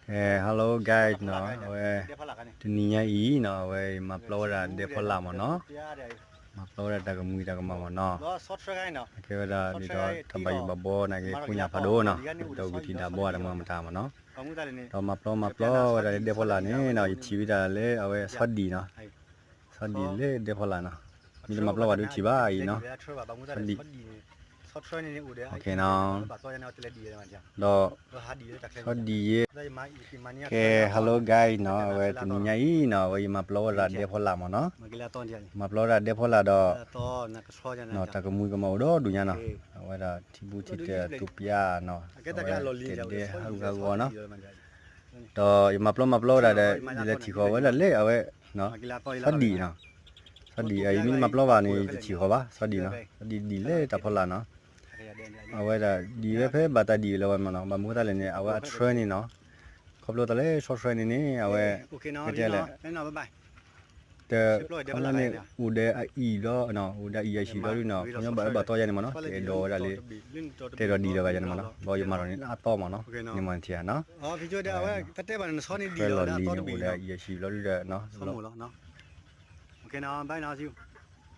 Hello guys နီၤ, အဝဲ တနံၤညါအံၤနီၤ အဝဲမၤပျီဝဲဒၣ်ဒဲဖီလာ်မ့ၢ်နီၤ, မၤပျီဝဲဒၣ်တၢ်ကမှံတၢ်ကမၣ်မ့ၢ်နီၤ, အကဲဝဲဒၣ်ဒ်သိးတၢ်ဘၣ်ယိၣ်ဘၣ်ဘှီန့ၣ်က့ၤကိးညါဖးဒိၣ်နီၤ, ဒီးဂုာ်ထံးဒၣ်ဘှီတၢ်မၤမတၤမ့ၢ်နီၤ, ဒီးမၤပျီမၤပျီဝဲဒၣ်လၢဒဲဖီလာ်န့ၣ်နီၤ ယထံၣ်ဝဲဒၣ်လၢအဝဲဆီဒံၣ်နီၤ, ဆီဒံၣ်လၢဒဲဖီလာ်နီၤ, မ့ၢ်တမၤပျီဘၣ်ဒုးထံၣ်ဘၣ်အံၤနီၤ, ဆီဒံၣ် နီၤ, ဒီး ဆီဒံၣ်ယဲ ကဲ hello guys နီၤ, အဝဲတနံၤညါအံၤနီၤ အဝဲယမၤပျီဝဲဒၣ်ဒဲဖီလာ်မ့ၢ်နီၤ, မၤပျီဝဲဒၣ်ဒဲဖီလာ်ဒီး တၢ်ကမှံကမၣ်အိၣ်ဒီဒူၣ်ညါနီၤ, အဝဲဒၣ်ထံဘူထံတၢ်တူၢ်ပျါနီၤ, အဝဲတဲဒဲဟးဂူာ်ဟးဂီၤနီၤ, ဒီးယမၤပျီမၤပျီဝဲဒၣ်ဒီး ယလဲၤထံၣ်ဃီၤဝဲဒၣ်လၢအဝဲ ဆီဒံၣ်နီၤ, ဆီဒံၣ် ယမ့ၢ်တမၤပျီဘၣ်န့ၣ် ယတထံၣ်ဃီၤဘၣ် ဆီဒံၣ်နီၤ, ဆီဒံၣ်ဒံၣ်လၢတၢ်ဖီလာ်နီၤ, အဝဲဒၣ်ဒံၣ်ဝဲဖဲဘၣ်တၢ်ဒံၣ်ဝဲလၢဝဲမ့ၢ်နီၤ, ဘၣ်မနုၤဃိသတးလဲၣ်န့ၣ် အဝဲအ trend န့ၣ်နီၤ, ခီဖျိသးလၢဆီ trend န့ၣ်န့ၣ် အဝဲ ကတဲလဲၣ် တ ခီဖျိန့ၣ် အိၣ်ဒီးအအံၤဘျီ အိၣ်ဒီးအအံၤအဟံၣ်ဘျီဒုနီၤ, ခီဖျိဘၣ်အၢဘၣ်သီယါန့ၣ်မ့ၢ်နီၤ ကအဲၣ်ဒိးဝဲဒၣ်လၢ တဲဒီးဒံၣ်လၢၤဘၣ်ယါန့ၣ်မ့ၢ်နီၤ, ဘၣ်ယမၤထီၣ်န့ၣ်အသီမ့ၢ်နီၤ, န့ၣ်မ့ၢ်ထံၣ်ဧါနီၤ, ဖဲလီၢ်လံၤန့ၣ် အိၣ်ဒီးအအံၤအဟံၣ်ဘျီဒုဒီး လီၤ